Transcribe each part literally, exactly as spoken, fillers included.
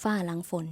ฟ้าหลังฝน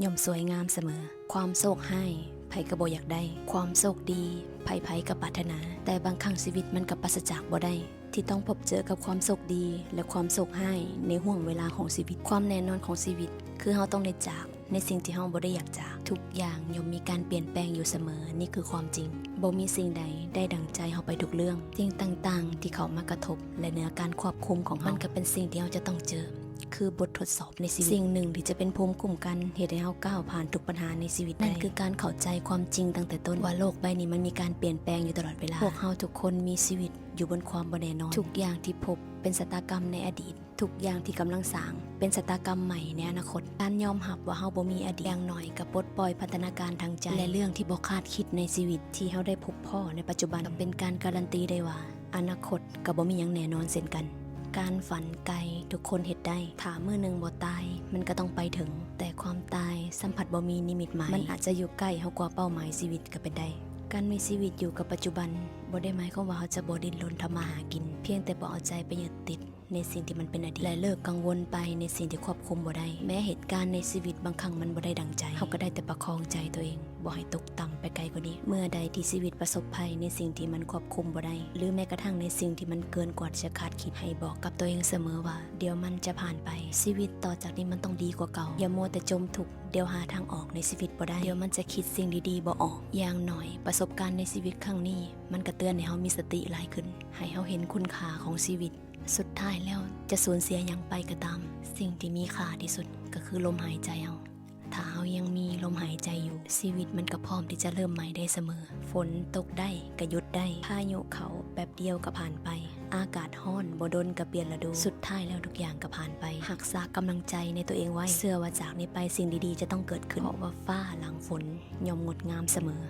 ย่อมสวยงามเสมอ ความโชคร้ายไผก็บ่อยากได้ ความโชคดีไผๆก็ปรารถนา แต่บางครั้งชีวิตมันก็ปราศจากบ่ได้ ที่ต้องพบเจอกับความโชคดีและความโชคร้ายในห่วงเวลาของชีวิต ความแน่นอนของชีวิต คือเฮาต้องได้จากในสิ่งที่เฮาบ่ได้อยากจาก ทุกอย่างย่อมมีการเปลี่ยนแปลงอยู่เสมอ นี่คือความจริง บ่มีสิ่งใดได้ดังใจเฮาไปทุกเรื่อง สิ่งต่างๆที่เข้ามากระทบและเหนือการควบคุมของเฮา มันก็เป็นสิ่งที่เฮาจะต้องเจอ คือบททดสอบในชีวิต สิ่งหนึ่งที่จะเป็นภูมิคุ้มกันเฮ็ดให้เฮาก้าวผ่านทุกปัญหาในชีวิตได้ นั่นคือการเข้าใจความจริงตั้งแต่ต้น ว่าโลกใบนี้มันมีการเปลี่ยนแปลงอยู่ตลอดเวลา พวกเฮาทุกคนมีชีวิตอยู่บนความบ่แน่นอน ทุกอย่างที่พบเป็นชะตากรรมในอดีต ทุกอย่างที่กำลังสร้างเป็นชะตากรรมใหม่ในอนาคต การยอมรับว่าเฮาบ่มีอดีต อย่างน้อยก็ปลดปล่อยพัฒนาการทางใจ และเรื่องที่บ่คาดคิดในชีวิตที่เฮาได้พบพ้อในปัจจุบัน ก็เป็นการการันตีได้ว่า อนาคตก็บ่มีหยังแน่นอนเช่นกัน การฝันไกลทุกคนเฮ็ดได้ ถ้ามื้อหนึ่งบ่ตาย มันก็ต้องไปถึง แต่ความตายสัมผัสบ่มีนิมิตหมาย มันอาจจะอยู่ใกล้เฮากว่าเป้าหมายชีวิตก็เป็นได้ การมีชีวิตอยู่กับปัจจุบัน บ่ได้หมายความว่าเฮาจะบ่ดิ้นรนทำมาหากิน เพียงแต่บ่เอาใจไปยึดติดในสิ่งที่มันเป็นอดีต และเลิกกังวลไปในสิ่งที่ควบคุมบ่ได้ แม้เหตุการณ์ในชีวิตบางครั้งมันบ่ได้ดังใจ เฮาก็ได้แต่ประคองใจตัวเอง บ่ให้ตกต่ำไปไกลกว่านี้ เมื่อใดที่ชีวิตประสบภัยในสิ่งที่มันควบคุมบ่ได้ หรือแม้กระทั่งในสิ่งที่มันเกินกว่าที่จะคาดคิด ให้บอกกับตัวเองเสมอว่า เดี๋ยวมันจะผ่านไป ชีวิตต่อจากนี้มันต้องดีกว่าเก่า อย่ามัวแต่จมทุกข์ เดี๋ยวหาทางออกในชีวิตบ่ได้ เดี๋ยวมันจะคิดสิ่งดีๆบ่ออก อย่างน้อยประสบการณ์ในชีวิตครั้งนี้ มันก็เตือนให้เฮามีสติหลายขึ้น ให้เฮาเห็นคุณค่าของชีวิต สุดท้ายแล้วจะสูญเสียหยังไปก็ตาม สิ่งที่มีค่าที่สุดก็คือลมหายใจเฮา ถ้าเฮายังมีลมหายใจอยู่ ชีวิตมันก็พร้อมที่จะเริ่มใหม่ได้เสมอ ฝนตกได้ก็หยุดได้ พายุเข้าแป๊บเดียวก็ผ่านไป อากาศร้อนบ่ดนก็เปลี่ยนฤดู สุดท้ายแล้วทุกอย่างก็ผ่านไป รักษากำลังใจในตัวเองไว้ เชื่อว่าจากนี้ไปสิ่งดีๆจะต้องเกิดขึ้น เพราะว่าฟ้าหลังฝนย่อมงดงามเสมอ